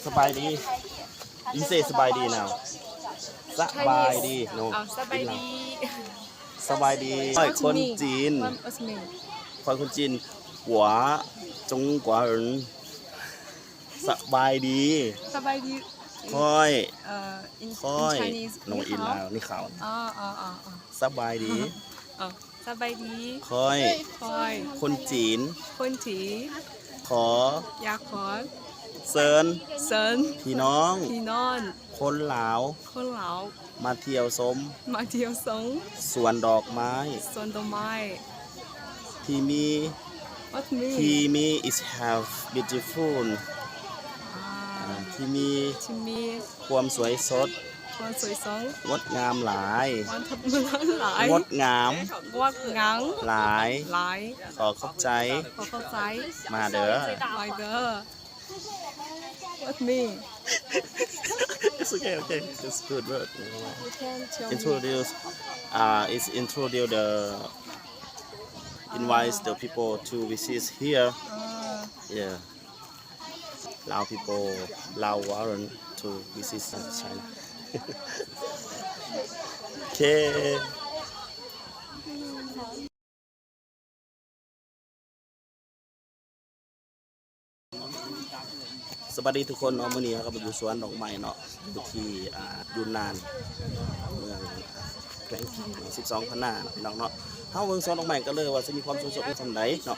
ສະບາຍດີ. You say ສະບາຍດີ now. ສະບາຍດີ. No. ເອົາ ສະບາຍດີ. ສະບາຍດີ. ຂ້ອຍຄົນຈີນ. ຂ້ອຍຄົນຈີນ. 我中国人. ສະບາຍດີ. ສະບາຍດີ. ຂ້ອຍ ເອີ in ຂ້ອຍ Chinese ໜູອິນລາວ ນີ້ຂາວ. ອໍ ອໍ ອໍ ອໍ ສະບາຍດີ. ອໍ ສະບາຍດີ. ຂ້ອຍ ຂ້ອຍ ຄົນຈີນ ຄົນຈີນ. ຂໍ ຢາກຂໍ ເຊີນ ເຊີນ ພີ່ນ້ອງ ພີ່ນ້ອງ ຄົນລາວ ຄົນລາວ ມາທ່ຽວຊົມ ມາທ່ຽວຊົມ ສວນດອກໄມ້ ສວນດອກໄມ້ ທີ່ມີ What mean? ທີ່ມີ is have beautiful ອ່າ ອ່າ ທີ່ມີ ທີ່ມີ ຄວາມສວຍສົດ ຄວາມສວຍສົດ ງົດງາມຫຼາຍ ງົດງາມຫຼາຍ ງົດງາມ ງົດງາມຫຼາຍ ຫຼາຍ ຂໍຂອບໃຈ ຂໍຂອບໃຈ ມາເດີ ມາເດີ. What mean? It's okay, okay. It's good word. You can tell me. Introduce, uh, is introduce the, invite the people to visit here. Ah. Yeah. Lao people, Lao warrant to visit China. Okay. ສະບາຍດີທຸກຄົນເນາະ, ມື້ນີ້ເຮົາກໍມາຢູ່ສວນດອກໄມ້ເນາະ ຢູ່ທີ່ ອ່າ ຢູນນານ ເມືອງ ແຂວງ ສິບສອງພັນນາເນາະ ພີ່ນ້ອງເນາະ. ເຮົາເບິ່ງສວນດອກໄມ້ກັນເລີຍວ່າຊິມີຄວາມສວຍສົດສ່ຳໃດເນາະ.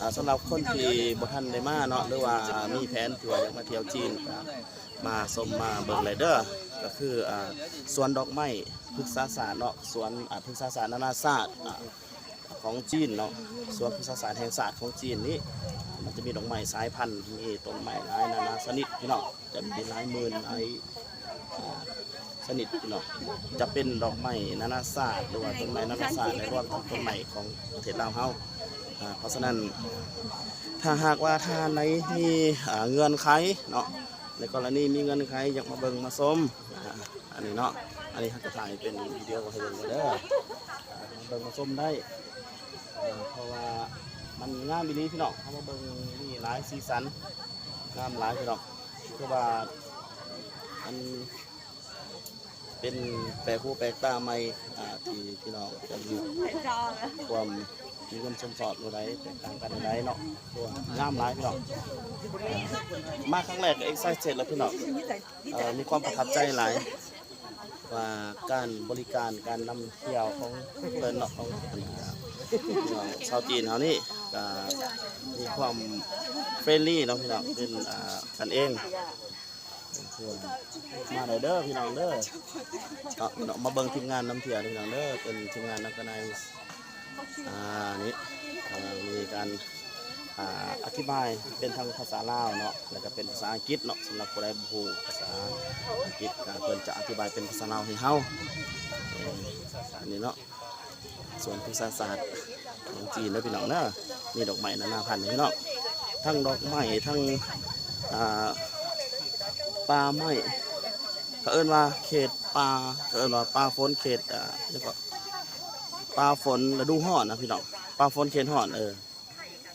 ອ່າ ສຳລັບຄົນທີ່ບໍ່ທັນໄດ້ມາເນາະ ຫຼືວ່າມີແຜນທີ່ວ່າຢາກມາທ່ຽວຈີນ ກໍມາຊົມມາເບິ່ງໄດ້ເດີ. ກໍຄື ອ່າ ສວນດອກໄມ້ພຶກສາສາດເນາະ ສວນ ອ່າ ພຶກສາສາດນານາຊາດ ອ່າ ຂອງຈີນເນາະ, ສວນພຶກສາສາດແຫ່ງຊາດຂອງຈີນນີ້ ມັນຈະມີດອກໄມ້ສາຍພັນ ມີຕົ້ນໄມ້ຫຼາຍນານາຊະນິດພີ່ນ້ອງ, ຈະມີຫຼາຍໝື່ນຫຼາຍ ອ່າ ຊະນິດພີ່ນ້ອງ, ຈະເປັນດອກໄມ້ນານາຊາດ ຫຼືວ່າຕົ້ນໄມ້ນານາຊາດ ແລະ ລວມທັງຕົ້ນໄມ້ຂອງປະເທດລາວເຮົາ. ອ່າ ເພາະສະນັ້ນ ຖ້າຫາກວ່າທ່ານໃດມີ ອ່າ ເງື່ອນໄຂເນາະ, ໃນກໍລະນີມີເງື່ອນໄຂຢາກມາເບິ່ງມາຊົມ ອ່າ ອັນນີ້ເນາະ, ອັນນີ້ເຮົາຈະຖ່າຍເປັນວິດີໂອໃຫ້ເບິ່ງເດີ, ມາເບິ່ງມາຊົມໄດ້ ເພາະວ່າມັນງາມອີ່ຫຼີພີ່ນ້ອງ. ເຮົາມາເບິ່ງມີຫຼາຍສີສັນ ງາມຫຼາຍພີ່ນ້ອງ, ຄືວ່າມັນເປັນແປກຫູແປກຕາໃໝ່ ອ່າ ທີ່ພີ່ນ້ອງຈະມີຄວາມນິຍົມຊົມຊອບແນວໃດ ແຕກຕ່າງກັນແນວໃດເນາະ, ຄືວ່າງາມຫຼາຍພີ່ນ້ອງ. ມາຄັ້ງແລກກໍ excited ແລ້ວພີ່ນ້ອງ, ເອີ ມີຄວາມປະທັບໃຈຫຼາຍ ວ່າການບໍລິການການນຳທ່ຽວຂອງເພິ່ນເນາະ, ຂອງ ອ່າ ຊາວຈີນເຮົານີ້ກໍມີຄວາມ friendly ເນາະພີ່ນ້ອງ, ເປັນ ອ່າ ກັນເອງ. ມາໄດ້ເດີພີ່ນ້ອງເດີ, ເນາະ ມາເບິ່ງທີມງານນຳທ່ຽວເດີພີ່ນ້ອງເດີ, ເປັນທີມງານ organize ອ່າ ນີ້ ອ່າ ມີການ ອ່າ ອະທິບາຍເປັນທັງພາສາລາວເນາະ ແລ້ວກໍເປັນພາສາອັງກິດເນາະ. ສຳລັບຜູ້ໃດບໍ່ຮູ້ພາສາອັງກິດ ກໍເພິ່ນຈະອະທິບາຍເປັນພາສາລາວໃຫ້ເຮົາ. ເອີ ອັນນີ້ເນາະ ສວນພຶກສາສາດຂອງຈີນເດີພີ່ນ້ອງເດີ, ມີດອກໄມ້ນານາພັນພີ່ນ້ອງ, ທັງດອກໄມ້ ທັງ ອ່າ ປ່າໄມ້ ເຂົາເອີ້ນວ່າເຂດປ່າ ເຂົາເອີ້ນວ່າປ່າຝົນເຂດ ອ່າ ຫຍັງເກາະ ປ່າຝົນລະດູຮ້ອນນະພີ່ນ້ອງ, ປ່າຝົນເຂດຮ້ອນ ເອີ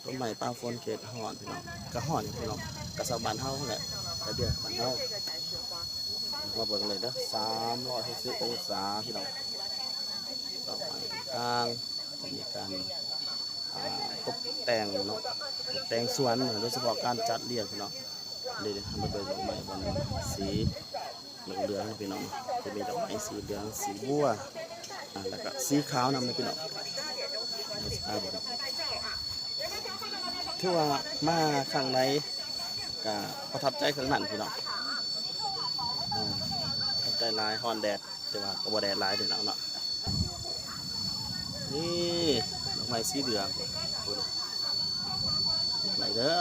ຕົ້ນໄມ້ປ່າຝົນເຂດຮ້ອນພີ່ນ້ອງ, ກະຮ້ອນພີ່ນ້ອງ, ກະຊາວບ້ານເຮົາຫັ້ນແຫຼະ, ລະບຽບບ້ານເຮົາ. ມາເບິ່ງເລີຍເດີ ສາມຮ້ອຍຫົກສິບອົງສາພີ່ນ້ອງ, ດອກໄມ້ຕ່າງໆ ມີການ ອ່າ ຕົກແຕ່ງເນາະ, ຕົກແຕ່ງສວນ ໂດຍສະເພາະການຈັດລຽງພີ່ນ້ອງ. ເດ ເຮົາມາເບິ່ງດອກໄມ້ບ່ອນສີເຫຼືອງໆ ພີ່ນ້ອງ, ຈະມີດອກໄມ້ສີເຫຼືອງ ສີບົວ ອ່າ ແລ້ວກະສີຂາວນຳເດີພີ່ນ້ອງ. ເຮົາຊິພາເບິ່ງ ຖືວ່າມາຄັ້ງໃດກະປະທັບໃຈຄັ້ງນັ້ນພີ່ນ້ອງ, ອ່າ ປະທັບໃຈຫຼາຍ. ຮ້ອນແດດ ແຕ່ວ່າກໍບໍ່ແດດຫຼາຍເດ້ເນາະ. ນີ້ດອກໄມ້ສີເຫຼືອງພຸ້ນ, ມາໄດ້ເດີ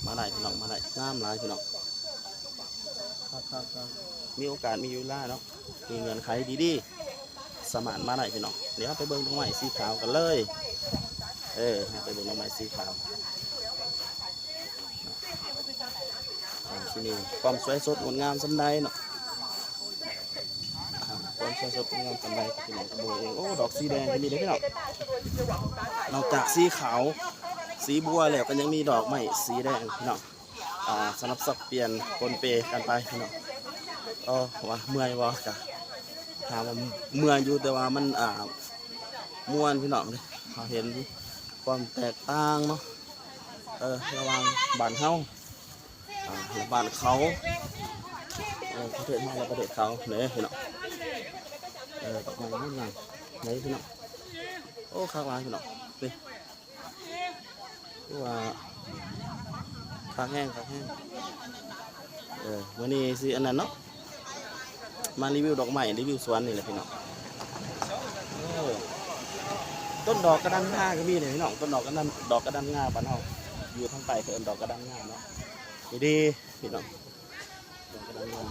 ມາໄດ້ພີ່ນ້ອງ ມາໄດ້, ງາມຫຼາຍພີ່ນ້ອງ. ຄັກໆໆ ມີໂອກາດ ມີເວລາເນາະ, ມີເງື່ອນໄຂດີໆ ສາມາດມາໄດ້ພີ່ນ້ອງ. ດຽວເຮົາໄປເບິ່ງດອກໄມ້ສີຂາວກັນເລີຍ. ເອີ ເຮົາໄປເບິ່ງດອກໄມ້ສີຂາວ. ອ່າ ທີ່ນີ້ຄວາມສວຍສົດງົດງາມສ່ຳໃດເນາະ, ອ່າ ຄວາມສວຍສົດງົດງາມສ່ຳໃດ ພີ່ນ້ອງກໍເບິ່ງເອງ. ໂອ້ ດອກສີແດງກໍມີເດ້ພີ່ນ້ອງ, ນອກຈາກສີຂາວ ສີບົວແລ້ວ ກໍຍັງມີດອກໄມ້ສີແດງພີ່ນ້ອງ. ອ່າ ສະຫຼັບສັບປ່ຽນປົນເປກັນໄປພີ່ນ້ອງ. ເອີ ວ່າເມື່ອຍບໍ່ ກະຖາມວ່າເມື່ອຍຢູ່ ແຕ່ວ່າມັນ ອ່າ ມ່ວນພີ່ນ້ອງ. ເຮົາເຫັນຄວາມແຕກຕ່າງເນາະ ເອີ ລະຫວ່າງບ້ານເຮົາ ອ່າ ແລະ ບ້ານເຂົາ ເອີ ປະເທດເຮົາ ແລະ ປະເທດເຂົາເດ້ພີ່ນ້ອງ. ເອີ ດອກໄມ້ງາມໆເດ້ພີ່ນ້ອງ. ໂອ້ ຄັກຫຼາຍພີ່ນ້ອງ ນີ້ ຄືວ່າຄັກແຮງ ຄັກແຮງ. ເອີ ມື້ນີ້ຊິອັນນັ້ນເນາະ ມາຣີວິວດອກໄມ້ ຣີວິວສວນນີ້ແຫຼະພີ່ນ້ອງ. ເອີ ຕົ້ນດອກກະດັນງາກໍມີເດ້ພີ່ນ້ອງ. ຕົ້ນດອກກະດັນ ດອກກະດັນງາບ້ານເຮົາ ຢູ່ທາງໃຕ້ເອີ້ນດອກກະດັນງາເນາະ. ນີ້ເດ້ພີ່ນ້ອງ ດອກກະດັນງາ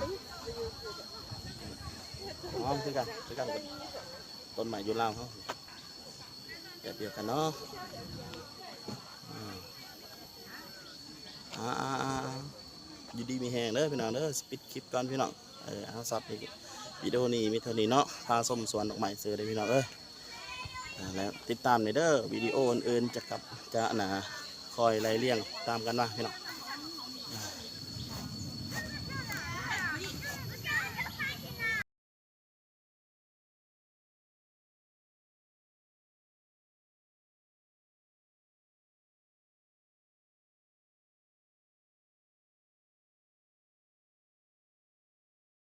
ຫອມຄືກັນ ຄືກັນກັບຕົ້ນໄມ້ຢູ່ລາວເຮົາ ແບບດຽວກັນເນາະ. ອືມ ອ່າໆໆ ຢູ່ດີມີແຮງເດີພີ່ນ້ອງເດີ. ປິດຄລິບກ່ອນພີ່ນ້ອງ. ເອີ ເອົາ ຊັບນີ້ ວິດີໂອນີ້ມີເທົ່ານີ້ເນາະ ພາຊົມສວນດອກໄມ້ຊື່ເດີພີ່ນ້ອງເອີຍ. ອ່າ ແລ້ວຕິດຕາມແດ່ເດີ ວິດີໂອອື່ນໆ ຈະກັບ ຈະ ອັນນ່າ ຄ່ອຍໄລ່ລຽງຕາມກັນມາພີ່ນ້ອງ.